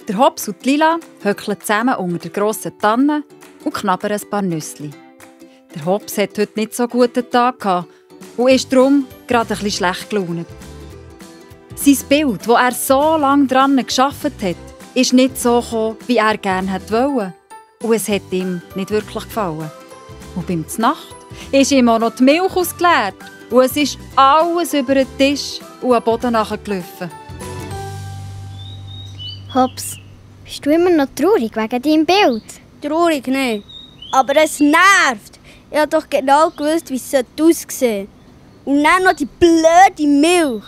Der Hobbs und die Lila hückeln zusammen unter der grossen Tanne und knabbern ein paar Nüssli. Der Hobbs hat heute nicht so einen guten Tag gehabt und ist darum gerade ein bisschen schlecht gelaunt. Sein Bild, das er so lange daran gearbeitet hat, ist nicht so gekommen, wie er gerne wollte. Und es hat ihm nicht wirklich gefallen. Und beim Znacht ist ihm auch noch die Milch ausgeleert. Und es ist alles über den Tisch und am Boden nachgelaufen. Hobbs, bist du immer noch traurig wegen deinem Bild? Traurig nicht. Aber es nervt. Ich habe doch genau gewusst, wie es aussehen sollte. Und dann noch die blöde Milch.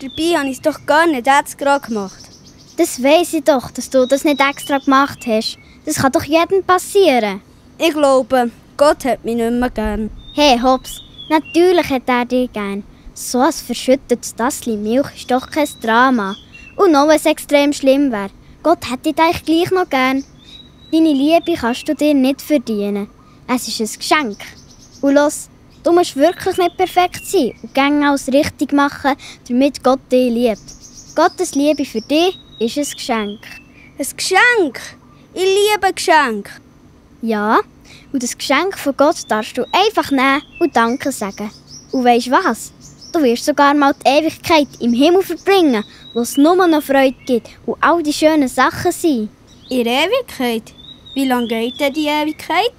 Dabei habe ich es doch gar nicht extra gemacht. Das weiss ich doch, dass du das nicht extra gemacht hast. Das kann doch jedem passieren. Ich glaube, Gott hat mich nicht mehr gern. Hey Hobbs, natürlich hat er dich gern. So ein verschüttetes Tassli Milch ist doch kein Drama. Und noch, wenn es extrem schlimm wäre. Gott hätte dich gleich noch gern. Deine Liebe kannst du dir nicht verdienen. Es ist ein Geschenk. Und los, du musst wirklich nicht perfekt sein und gerne alles richtig machen, damit Gott dich liebt. Gottes Liebe für dich ist ein Geschenk. Ein Geschenk? Ich liebe Geschenke. Ja, und das Geschenk von Gott darfst du einfach nehmen und Danke sagen. Und weisst was? Du wirst sogar mal die Ewigkeit im Himmel verbringen, wo es nur noch Freude gibt und all die schönen Sachen sind. In Ewigkeit? Wie lange geht denn die Ewigkeit?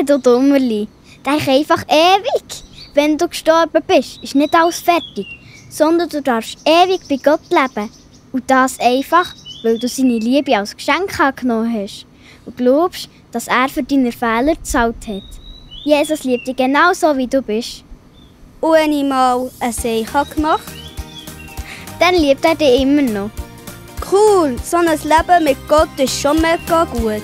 Du Dummerli. Denk einfach ewig. Wenn du gestorben bist, ist nicht alles fertig, sondern du darfst ewig bei Gott leben. Und das einfach, weil du seine Liebe als Geschenk angenommen hast und glaubst, dass er für deine Fehler gezahlt hat. Jesus liebt dich genau so, wie du bist. Und wenn ich mal ein Seich gemacht habe? Dann liebt er dich immer noch. Cool, so ein Leben mit Gott ist schon mega gut.